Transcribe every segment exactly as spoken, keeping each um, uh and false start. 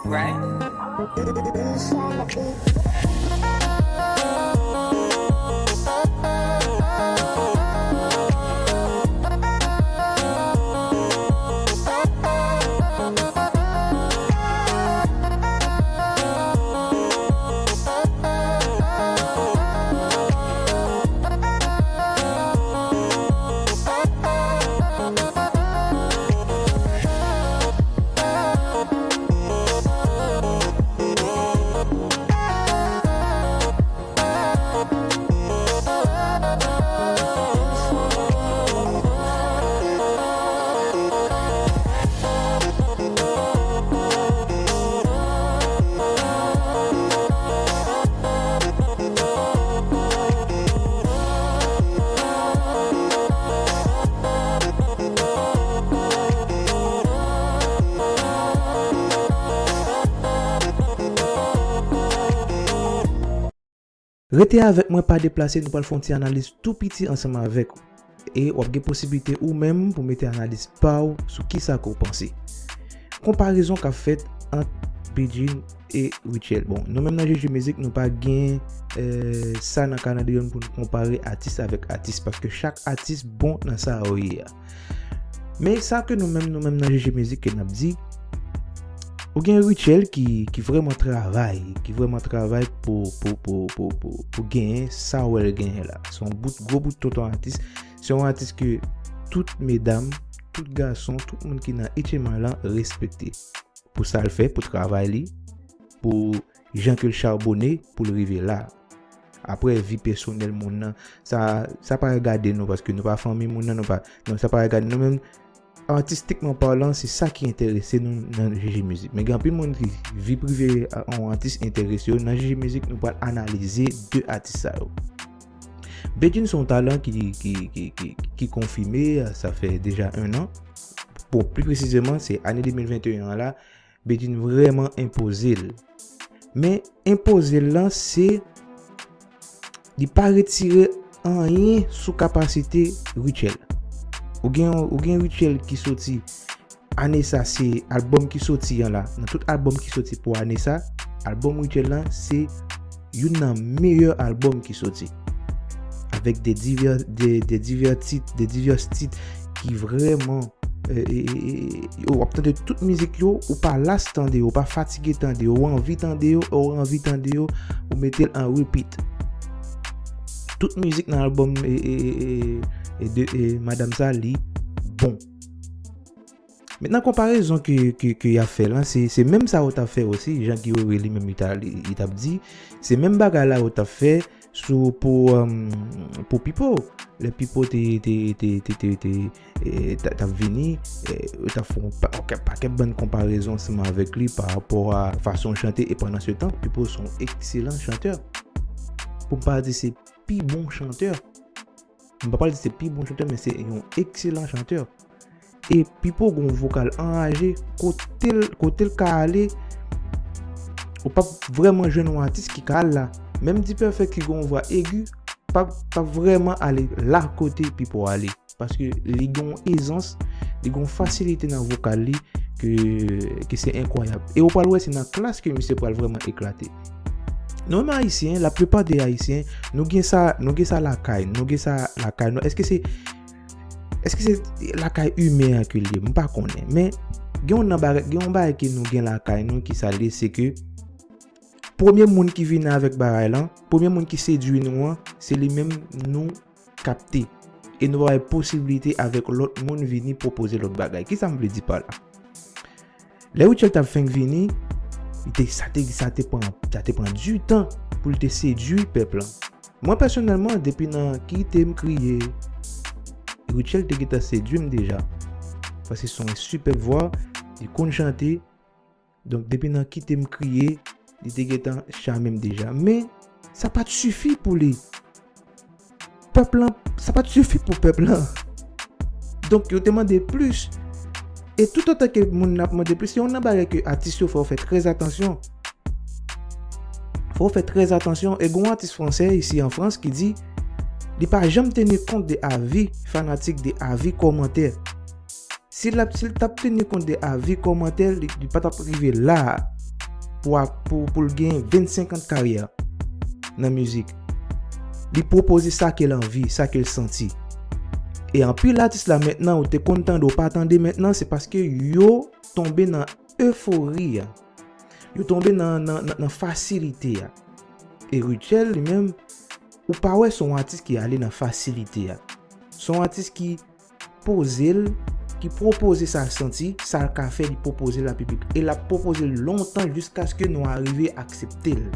Right? Rete avèk mwen, pa deplase, nou pral fè yon ti analiz tou piti ansanm avèk ou. E w ap gen posiblite ou menm pou mete analiz pa w sou kisa ke w panse. Konparezon k ap fèt ant Bedjine e Rutshelle. Bon, nou menm nan G G Music, nou pa gen, eh, sa nan kalandriye n pou nou konpare atis avèk atis, paske chak atis bon nan sa yo ye a. Men sa ke nou menm, nou menm nan G G Music ke n ap di, ou gen Rutshelle ki, ki vrèman travay, ki vrèman travay pou, pou, pou, pou, pou, pou genyen sa w wè l genyen la. Se yon bout, gwo bout tonton atis. Se yon atis ke tout medam, tout gason, tout moun ki nan H M I lan respekte. Pou sa l fè, pou travay li, pou jan ke l charbone, pou l rive la. Apre, vi pèsonèl moun nan, sa, sa pa regade nou, paske nou pa fanmi moun nan, nou pa, non, sa pa regade nou, men atistikman palan, se sa ki enterese nou nan G G Music. Men gen anpil moun ki vi prive a yon atis enterese yo. Nan G G Music, nou pral analize de atis sa yo. Bedjine se yon talan ki, ki, ki, ki, ki konfime, sa fè deja en an. Bon, pli presizeman, se ane de mil venteyen an la, Bedjine vrèman enpoze l. Men enpoze l lan, se li pa retire anyen sou kapasite Rutshelle. Ou gen, ou gen Rutshelle ki soti ane sa, se albòm ki soti an la. Nan tout albòm ki soti pou ane sa, albòm Rutshelle lan, se youn nan meyè albòm ki soti. Avèk de divè, de, de divè tit, de divès tit ki vrèman, eh, eh, eh, eh, w ap tande tout mizik yo, ou pa las tande yo, ou pa fatige tande yo, ou anvi tande yo, ou anvi tande yo, ou mete l an repeat. Tout mizik nan albòm, eh, eh, eh, eh, de, eh, madanm sa, li bon. Mentnan, konparezon ke, ke, ke y ap fè lan, se, se menm sa yo t ap fè osi, jan Guy Wery li menm li ta, li, li t ap di, se menm bagay la yo t ap fè sou, pou, um, pou Pipo. Lè Pipo te, te, te, te, te, te, eh, t, t ap vini, eh, yo t ap fè yon pa-, yon pakèt bann konparezon ansanm avèk li pa rapò a fason l chante, e pandan se tan, Pipo se yon ekselan chantè. Pou m pa di se pi bon chantè. M pa pral di se pi bon chantè, men se yon ekselan chantè. E Pipo gon vokal anraje, kote l, kote l ka ale, ou p ap vrèman jwenn yon atis ki ka al la. Menm D-Perfect ki gon vwa egi, p ap, p ap vrèman ale la kote Pipo ale. Paske li gon ezans, li gon fasilite nan vokal li ke, ke se enkwayab. E ou pral wè se nan klas ke misye pral vrèman eklate. Nou menm Ayisyen, laplipa de Ayisyen, nou gen sa, nou gen sa lakay, nou gen sa lakay nou. Èske se, èske se lakay imen an ke l ye? M pa konnen. Men, gen yon nan bagay, gen yon bagay ke nou gen lakay nou ki sa l ye, se ke premye moun ki vini avèk bagay lan, premye moun ki sedui nou an, se li menm nou kapte. E nou pa bay posiblite avèk lòt moun vini pwopoze lòt bagay. Kisa m vle di pa la? Lè Rutshelle t ap fenk vini, li te, sa te, sa te pran, sa te pran du tan pou l te sedui pèp lan. Mwen, pèsonèlman, depi nan Kite m kriye, Rutshelle te gentan sedui m deja. Paske se yon sipèb vwa, li konn chante. Donk, depi nan Kite m kriye, li te gentan chame m deja. Men, sa pa t sifi pou li. Pèp lan, sa pa t sifi pou pèp lan. Donk, yo te mande plis. E toutotan ke moun nan ap mande plis, se youn nan bagay ke atis yo fò yo fè trè atansyon. Fò yo fè trè atansyon. E gon atis fransè isi an Frans ki di, li pa janm teni kont de avi fanatik, de avi kòmantè. Si l ap, si l t ap teni kont de avi, kòmantè, li, li pa t ap rive la a pou, pou, pou l gen vennsenk an de karyè nan mizik. Li pwopoze sa ke l anvi, sa ke l santi. E anpil atis la mentnan, ou te konn tande, ou pa tande mentnan, se paske yo tonbe nan efori a. Yo tonbe nan, nan, nan, nan fasilite a. E Rutshelle, li menm, ou pa wè se yon atis ki ale nan fasilite a. Se yon atis ki poze l, ki pwopoze sa l santi, sa l ka fè, li pwopoze l a piblik. E l ap pwopoze l lontan jiskaske nou arive aksepte l.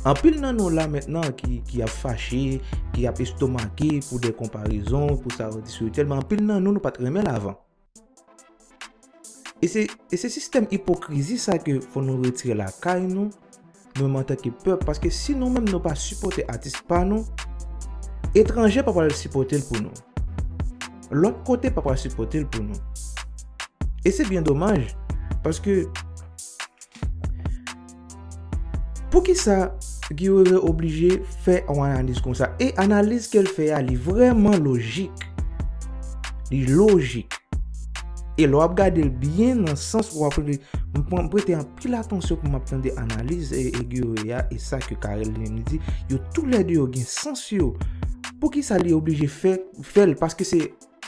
Anpil nan nou la mentnan ki, ki ap fache, ki ap estomake pou de konparezon, pou sa yo di sou Rutshelle, men anpil nan nou, nou pa t renmen l avan. E se, e se sistèm ipokrizi sa ke fò nou retire lakay nou, nou menm antanke pèp, paske si nou menm nou pa sipòte atis pa nou, etranje pa pral sipòte l pou nou. Lòt kote pa pral sipòte l pou nou. E se byen domaj, paske poukisa Guy Wewe oblije fè yon analiz konsa? E analiz ke l fè a, li vrèman lojik. Li lojik. E lè w ap gade l byen nan sans w ap, m pran, m prete anpil atansyon pou m ap tande analiz e, e Guy Wewe a, e sa ke Carel li menm li di, yo toulède yo gen sans yo. Poukisa li oblije fè, fè l? Paske se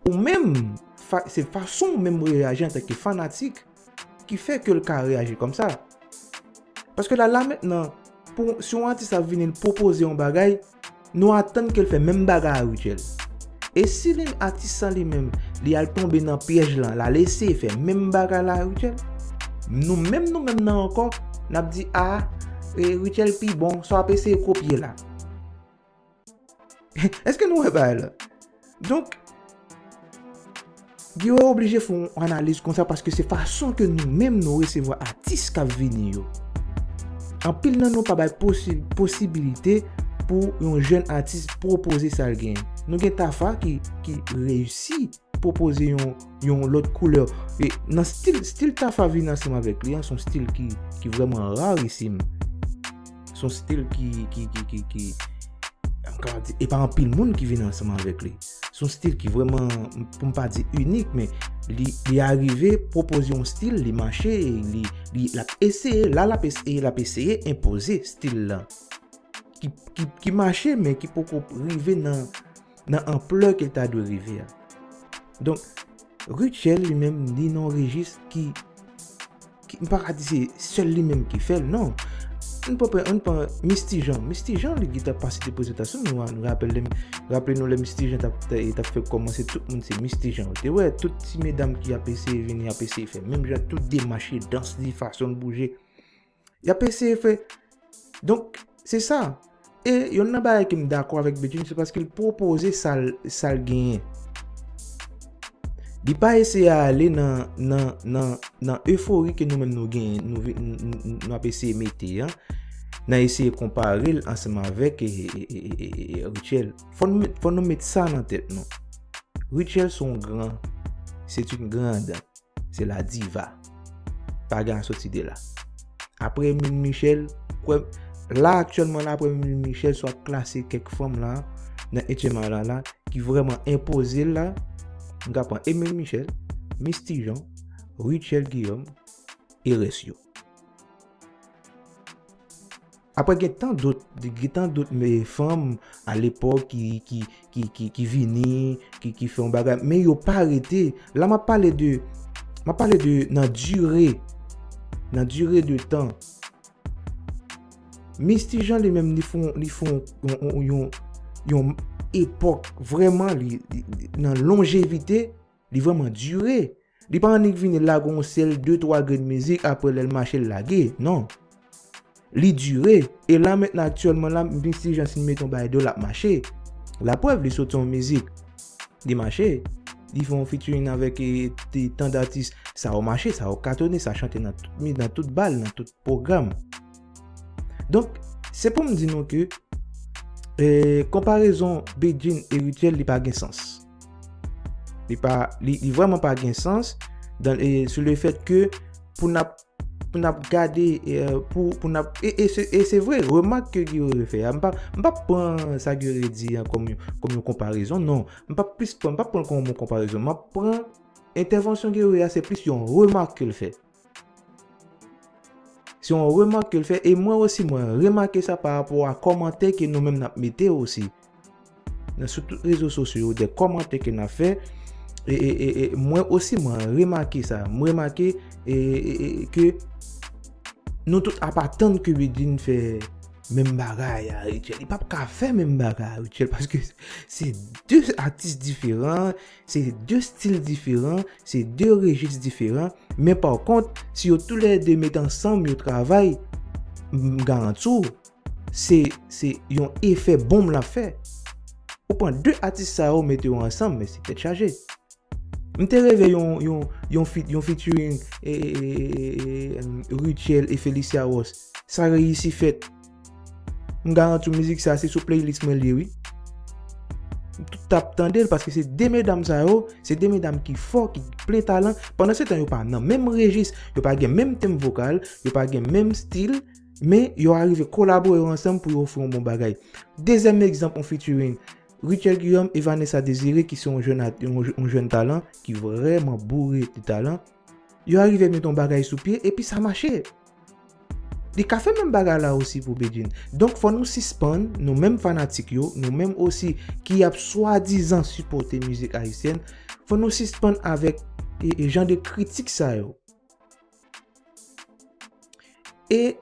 ou menm, fa, se fason w menm reyaji antanke fanatik ki fè ke l ka reyaji kòmsa. Paske la, la mentnan, pou, si yon atis ap vini, l pwopoze yon bagay, nou atann ke l fè menm bagay a Rutshelle. E si li, atis lan li menm, li al tonbe nan pyèj lan, l al eseye fè menm bagay la a Rutshelle, nou menm, nou menm nan ankò, n ap di, a, e Rutshelle pi bon, sa w ap eseye kopye la. Èske nou wè bagay la? Donk, Guy Wewe oblije fè yon analiz konsa paske se fason ke nou menm nou resevwa atis k ap vini yo. Anpil nan nou pa bay posi-, posibilite pou yon jèn atis pwopoze sa l genyen. Nou gen Tafa ki, ki reyisi pwopoze yon, yon lòt koulè. E nan stil, stil Tafa vin ansanm avèk li an, se yon stil ki, ki vrèman rarisim. Se yon stil ki, ki, ki, ki, ki, m ka di, e pa anpil moun ki vin ansanm avèk li. Se yon stil ki vrèman, pou m pa di inik, men li, li arive pwopoze yon stil, li mache, li, li, l ap eseye, la l ap eseye, l ap eseye enpoze stil la. Ki, ki, ki mache, men ki poko rive nan, nan anplè ke l ta dwe rive a. Donk, Rutshelle li menm, li nan yon rejis ki, ki, m pa ka di se sèl li menm ki fè l, non. Ann pran, ann pran Misty Jean. Misty Jean, li gentan pase de prezantasyon, nou, nou rapèl, raple nou lè Misty Jean t ap, t ap fè kòmanse, tout moun se Misty Jean yo te wè, tout ti medam ki ap eseye vini, ap eseye fè menm jan, tout demach li, dans li, fason l bouje. Y ap eseye fè. Donk, se sa. E yonn nan bagay ke m dakò avèk Bedjine, se paske l pwopoze sa l, sa l genyen. Li pa eseye ale nan, nan, nan, nan efori ke nou menm nou genyen, nou, nou, nou, nou ap eseye mete an, nan eseye konpare l ansanm avèk, e, e, e, e, e, e Rutshelle. Fò nou met, fò nou met sa nan tèt nou. Rutshelle se yon gran, c'est une grande. Se la diva. Pa gen a soti de la. Apre Emile Michel, kwè, la aktyèlman la, apre Emile Michel, sa w ap klase kèk fanm la, nan H M I la, la, ki vrèman enpoze l la, m ka pran Emile Michel, Misty Jean, Rutshelle Guillaume, e rès yo. Apre gen tan dòt, gen tan dòt, e, fanm a lepòk ki, ki, ki, ki, ki vini, ki, ki fè yon bagay, men yo pa rete. La m ap pale de, m ap pale de nan dire, nan dire de tan. Misty Jean li menm, li fè yon, li fè yon, yon, yon, yon, yon epòk vrèman, li, li, li, nan lonjevite, li vrèman dire. Li pa annik vini lage yon sèl de twa grenn mizik, apre lè l mache l lage. Non. Li dire. E la mentnan aktyèlman la, Misty Jean si l mete yon bagay deyò, l ap mache. Laprèv, li soti yon mizik. Li mache. Li fè yon featuring avèk, e, te, tan datis. Sa yo mache, sa yo katone, sa chante nan tout, nan tout bal, nan tout pwogram. Donk, se pou m di nou ke, e, konparezon Bedjine e Rutshelle, li pa gen sans. Li pa, li, li vrèman pa gen sans, dan, e, sou le fèt ke pou n ap, pou n ap gade, e, pou, pou n ap, e, e se, e se vre, remak ke Guy Wewe fè a, m pa, m p ap pran sa Guy Wewe di an kòm yon, kòm yon konparezon, non. M p ap plis pran, m p ap pran l kòm yon konparezon. M ap pran Entèvansyon Guerrier a se plis yon remak ke l fè. Se yon remak ke l fè, e mwen osi, mwen remake sa pa rapò a kòmantè ke nou menm n ap mete osi. Nan sou tout rezo sosyo yo, de kòmantè ke n ap fè, e, e, e, e mwen osi, mwen remake sa. Mwen remake e, e, e, ke nou tout ap atann ke Bedjine fè menm bagay a Rutshelle. Li p ap ka fè menm bagay a Rutshelle, paske se de atis diferan, se de stil diferan, se de rejis diferan. Men pa kont, si yo toulède met ansanm, yo travay, m garanti w, se, se yon efè bonm l ap fè. Ou pran de atis sa yo, mete yo ansanm, men se tèt chaje. M te reve yon, yon, yon, feat, yon featuring e, e, e, e, e, em, Rutshelle e Felicia Ross. Sa reyisi fèt. M garanti w mizik sa se sou playlist mwen li ye, wi. M tout t ap tande l paske se de medam sa yo, se de medam ki fò, ki plen talan. Pandan se tan yo pa nan menm rejis, yo pa gen menm tenb vokal, yo pa gen menm stil, men yo arive kolabore yo ansanm pou yo ofri yon bon bagay. Dezyèm egzanp, yon featuring Rutshelle Guillaume e Vanessa Désiré, ki se yon jèn at-, yon, yon jèn talan, ki vrèman boure de talan. Yo arive met yon bagay sou pye, epi sa mache. Li ka fè menm bagay la osi pou Bedjine. Donk, fò nou sispann, nou menm fanatik yo, nou menm osi ki ap swadizan sipòte mizik ayisyèn, fò nou sispann avèk e, e jan de kritik sa yo. E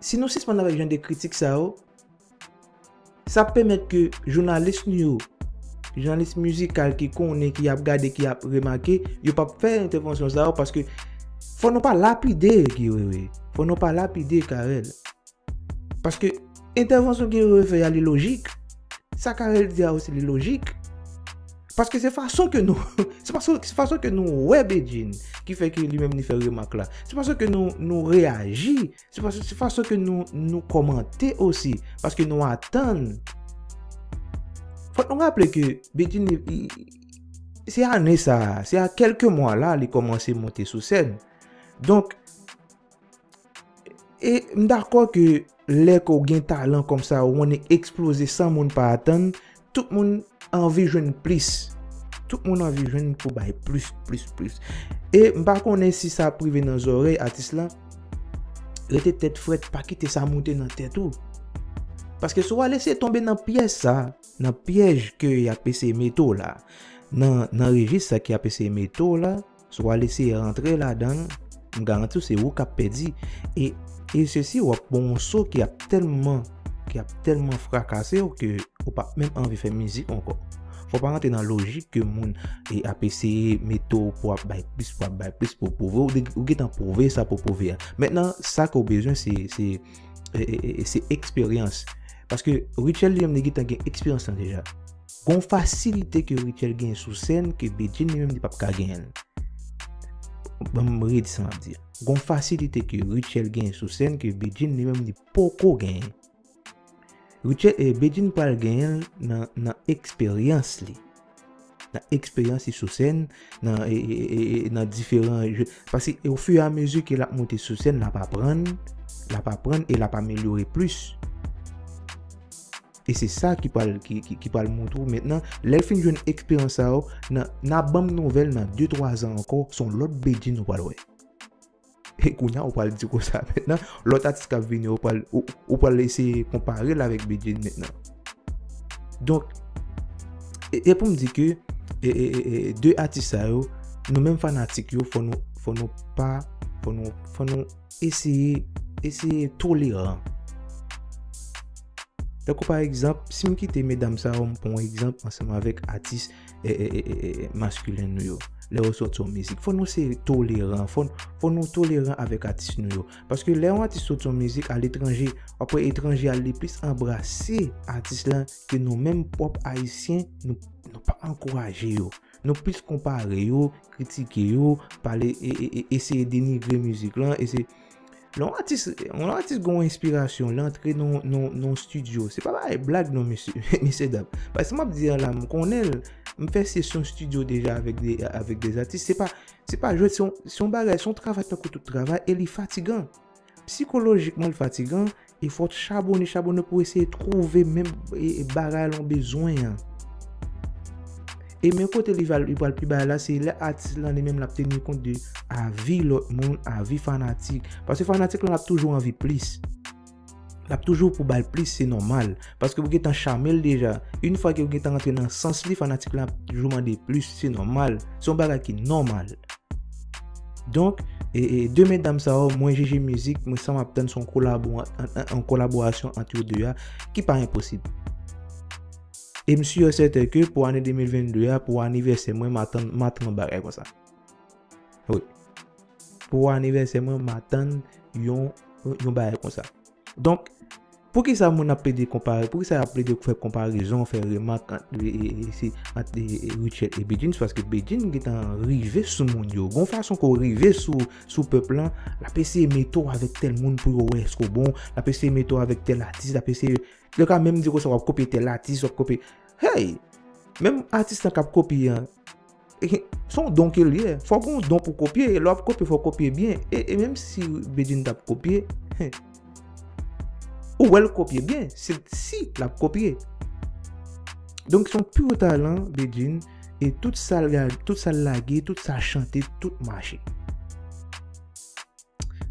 si nou sispann avèk jan de kritik sa yo, sa ap pèmèt ke jounalis nou yo, jounalis mizikal ki konnen, ki ap gade, ki ap remake, yo p ap fè entèvansyon sa yo, paske fò nou pa lapide Guy Wewe. Fò nou pa lapide Carel. Paske entèvansyon Guy Wewe fè a, li lojik. Sa Carel di a osi, li lojik. Paske se fason ke nou, se fason, se fason ke nou wè Bedjine ki fè ke li menm li fè remak la. Se fason ke nou, nou reyaji. Se fason, se fason ke nou, nou kòmante osi. Paske nou atann. Fòk nou raple ke Bedjine, li, li, se ane sa, se a kèlke mwa la, li kòmanse monte sou sèn. Donk, e m dakò ke lè ke w gen talan kòmsa, ou konnen eksploze san moun pa atann, tout moun anvi jwenn plis. Tout moun anvi jwenn pou bay plis, plis, plis. E m pa konnen si sa ap rive nan zòrèy atis lan. Rete tèt frèt, pa kite sa moute nan tèt ou. Paske si w al eseye tonbe nan pyèj sa, nan pyèj ke y ap eseye mete w la, nan, nan rejis sa ke y ap eseye mete w la, si w al eseye rantre ladan l, m garanti w se ou k ap pèdi. E, e sesi, w ap pran yon so ki ap tèlman, ki ap tèlman frakase w ke ou p ap menm anvi fè mizik ankò. Fò w pa rantre nan lojik ke moun e ap eseye mete w pou ap bay plis, pou ap bay plis, pou pwouve w, ou gentan pwouve sa pou pwouve a. Mentnan, sa ke w bezwen, se, se, e, e, e, se eksperyans. Paske Rutshelle li menm li gentan gen eksperyans lan deja. Gon fasilite ke Rutshelle gen sou sèn ke Bedjine li menm li p ap ka genyen l. Ban m redi sa m ap di a. Gon fasilite ke Rutshelle gen sou sèn ke Bedjine li menm li poko genyen. Rutshelle, e, Bedjine pral genyen l nan, nan eksperyans li. Nan eksperyans li sou sèn, nan, e, e, e, e, nan diferan je. Paske ofiramizi ke l ap monte sou sèn, l ap aprann, l ap aprann e l ap amelyore plis. E se sa ki pral, ki, ki, ki pral montre w mentnan, lè l fin jwenn eksperyans sa yo, nan, n a ban m nouvèl nan de twa zan ankò, se yon lòt Bedjine ou pral wè. E kounye a, ou pral di konsa mentnan, lòt atis k ap vini, ou pral, ou, ou pral eseye konpare l avèk Bedjine mentnan. Donk, e, e pou m di ke, e, e, e, e, de atis sa yo, nou menm fanatik yo, fò nou, fò nou pa, fò nou, fò nou eseye, eseye toleran. Tankou pa egzanp, si m kite medam sa yo, m pran yon egzanp ansanm avèk atis, e, e, e, e, e, maskilen nou yo. Lè yo sòti yon mizik, fò nou se toleran, fò, fò nou toleran avèk atis nou yo. Paske lè yon atis sòti yon mizik aletranje, w ap wè etranje a li plis anbrase atis lan ke nou menm pwòp Ayisyen, nou, nou pa ankouraje yo. Nou plis konpare yo, kritike yo, pale, e, e, e, eseye denigre mizik lan, eseye Lè yon atis, lè yon atis gen yon enspirasyon, li antre nan, nan, nan yon estidyo. Se pa bagay blag non, mesye, mesye dam. Paske sa m ap di a la, m konnen l. M fè sesyon estidyo deja avèk de, avèk de atis. Se pa, se pa jwèt, se yon, se yon bagay, se yon travay tankou tout travay e li fatigan. Sikolojikman, li fatigan e fò w chabone, chabone pou eseye twouve menm, e, e bagay lan w bezwen an. E men kote li pral, li pral pi bay la, se lè atis lan li menm l ap teni kont de avi lòt moun, avi fanatik. Paske fanatik lan l ap toujou anvi plis. L ap toujou pou ba l plis, se nòmal. Paske ou gentan chame l deja. Yon fwa ke ou gentan rantre nan sans li, fanatik lan ap toujou mande plis, se nòmal. Se yon bagay ki nòmal. Donk, e, e, de medam sa yo, mwen, Jeje Mizik, mwen, sa m ap tann se yon kolabo-, an, an, an kolaborasyon ant yo de a, ki pa enposib. E m si e sèten ke pou ane de mil vennde a, pou anivèsè mwen, m atann, m atann yon bagay konsa. Wi. Pou anivèsè mwen, m atann yon, yon bagay konsa. Donk, poukisa moun ap plede konpare, poukisa y ap plede fè konparezon, fè remak ant, e, e, e, se, ant, e, e, Rutshelle e Bedjine? Paske Bedjine gentan rive sou moun yo. Gon fason ke w rive sou, sou pèp lan, l ap eseye mete w avèk tèl moun pou yo wè èske w bon, l ap eseye mete w avèk tèl atis, l ap eseye, yo ka menm di konsa w ap kopye tèl atis, w ap kopye, hey! Menm atis lan k ap kopye an, e, se yon don ke l ye. Fò w gen yon don pou kopye. Lè w ap kopye, fò w kopye byen. E, e menm si Bedjine t ap kopye, ou wè l kopye byen. Se si l ap kopye. Donk, se yon pur talan, Bedjine. E tout sa l ga-, tout sa l lage, tout sa l chante, tout mache.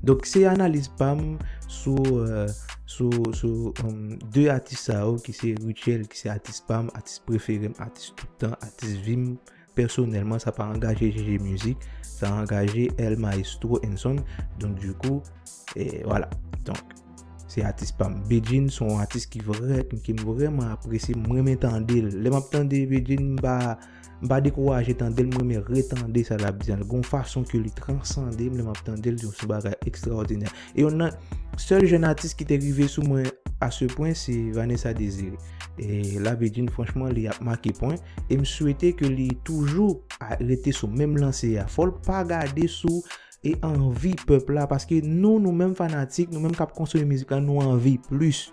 Donk, se analiz pa m sou, euh, sou, sou, um, de atis sa yo, ki se Rutshelle, ki se atis pa m, atis prefere m, atis tout tan, atis vi m, pèsonèlman, sa pa angaje Jeje Mizik, sa angaje El Maestro and Son. Donk, dikou, e vwala. Donk, se atis pa m. Bedjine se yon atis ki vrè-, ki m vrèman apresye, m renmen tande l. Lè m ap tande Bedjine, m pa, m pa dekouraje tande l, m renmen retande sa l ap di an. Gon fason ke li transande m, lè m ap tande l, se yon bagay ekstraòdinè. E youn nan sèl jèn atis ki te rive sou mwen a se pwen, se Vanessa Désiré. E la, Bedjine, franchman, li ap make pwen. E m swete ke li toujou a, rete sou menm lanse a. Fò l pa gade sou e anvi pèp la, paske nou, nou menm fanatik, nou menm k ap konsome mizik la, nou anvi plis.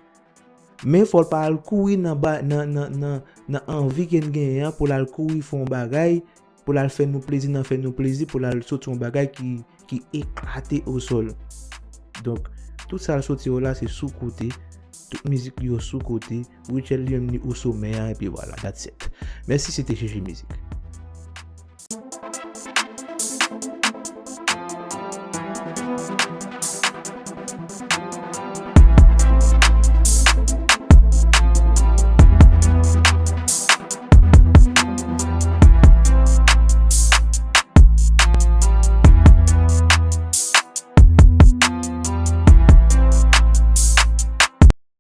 Men fò l pa al kouri nan ba-, nan, nan, nan, nan anvi ke n genyen an pou l al kouri fè yon bagay, pou l al fè nou plezi, nan fè nou plezi, pou l al soti yon bagay ki, ki eklate osòl. Donk, tout sa l soti yo la, se sou kote. Tout mizik li yo sou kote. Rutshelle li menm li o somè a, epi vwala, that's it. Mèsi, se te Jeje Mizik.